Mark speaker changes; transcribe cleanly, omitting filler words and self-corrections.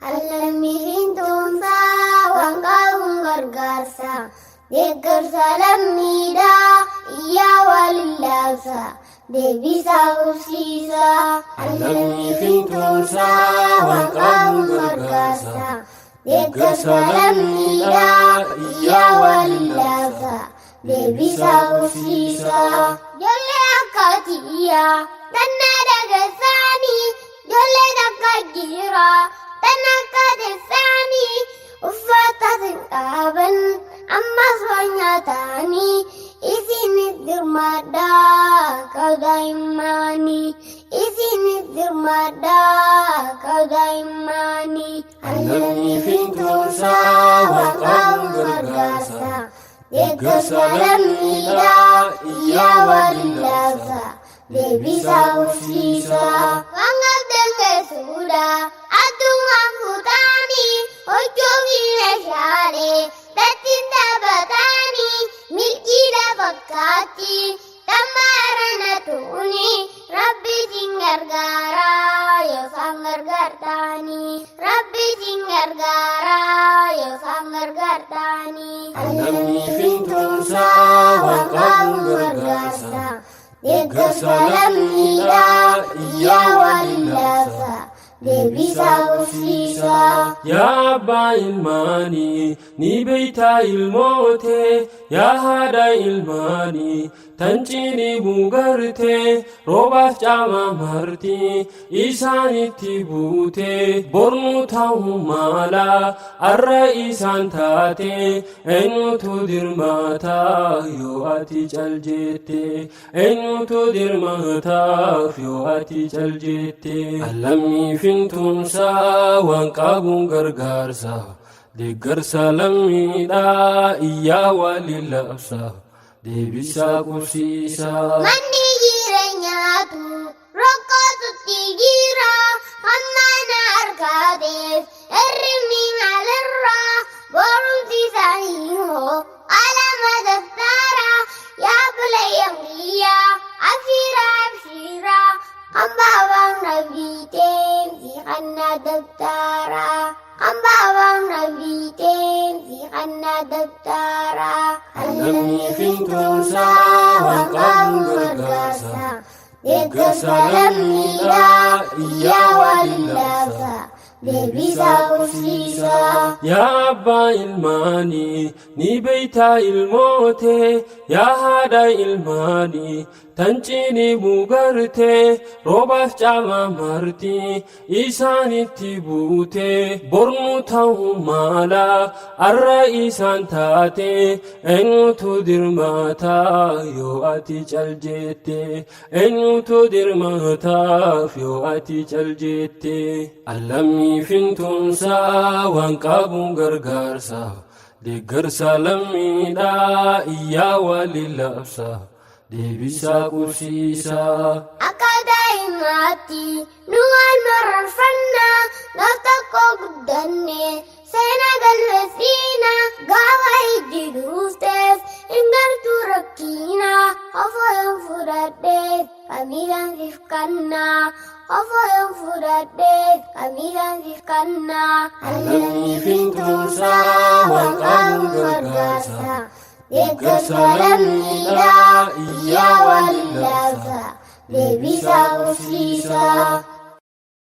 Speaker 1: Allammiifiin tumsaa waan qabuun gargaarsa. Deeggarsa lammiidhaa iyyaa waliin laabsa. Deebisaa qubsiisa.
Speaker 2: Allammiifiin tumsaa waan qabuun gargaarsa.
Speaker 1: Deeggarsa lammiidhaa iyyaa waliin laabsa. Deebisaa qubsiisa. Ijoollee akka tiyyaa tanna dagarsaanii ijoollee takka jira tan akka teessaanii uffata sin dhaaban ammas waan nyaataanii isinis dirmadhaa kadaa'immanii isinis dirmadhaa kadaa'immanii.
Speaker 2: Allammiifiin tumsaa waan qabuun gargaarsa.
Speaker 1: Deeggarsa lammiidhaa iyyaa waliin laabsa. Deebisaa qubsiisa. Waan qabdan geessuudha addungaan fuutaanii huccuu fi meeshaalee tattiin taphataanii milkiidha fakkaatti tammaarana tuuni rabbi sin gargaara yoo isaan gargaartaanii rabbi sin gargaara yoo isaan gargaartaanii.
Speaker 2: Allammiifiin tumsaa waan qabuun gargaarsa.
Speaker 1: Deeggarsa lammiidhaa iyyaa waliin laabsa. Deebisaa qubsiisa.
Speaker 2: Yaa abbaa ilmaanii ni beeytaa ilmootee yaa haadha ilmaanii tan cinii buugartee roobaaf caama marti isaanitti buutee bornu ta'uu maala arra isaan taate eenyutu dirmaata yoo ati cal jette eenyutu dirmaataaf yoo ati cal jette. Allammiifin tumsaa waan qabuun gargaarsa deeggarsa lammiidhaa iyyaa waliin labsa deebisaa qubsiisa.
Speaker 1: Manni jireenyaatu rakkootutti jira hamma na argateef hirribni maalirraa barumsi isaanii hoo qalama daftara yaa bulayyan kiyya abshiira abshiira kan baabaan rabbiiteen si kanna dabtara kan baabaan rabbiiteen si kanna dabtara.
Speaker 2: Allammiifiin tumsaa waan qabuun gargaarsa.
Speaker 1: Deeggarsa lammiidhaa iyyaa waliin laabsa. Deebisaa qubsiisa.
Speaker 2: Yaa abbaa ilmaanii ni beeytaa ilmootee yaa haadha ilmaanii tan cinii buugartee roobaaf caama marti isaanitti buutee bornu ta'uu maala arra isaan taate eenyutu dirmaata yoo ati cal jette eenyutu dirmaataaf yoo ati cal jette. Allammiifin tumsaa waan qabuun gargaarsa deeggarsa lammiidhaa iyyaa waliin labsa deebisaa qubsiisa.
Speaker 1: Akka daa'imaatti nu wal mararfanna gaaf tokko guddanne seenaa galmeessina gaafa ijji duufteef hin gartuu rakkina ofoo yoon fudhadheef kamiidhaan siif kanna ofoo yoon fudhadheef kamiidhaan siif kanna.
Speaker 2: Allammiifin tumsaa waan qabuun gargaarsa.
Speaker 1: Deeggarsa lammiidhaa iyyaa waliin laabsa. Deebisaa qubsiisa.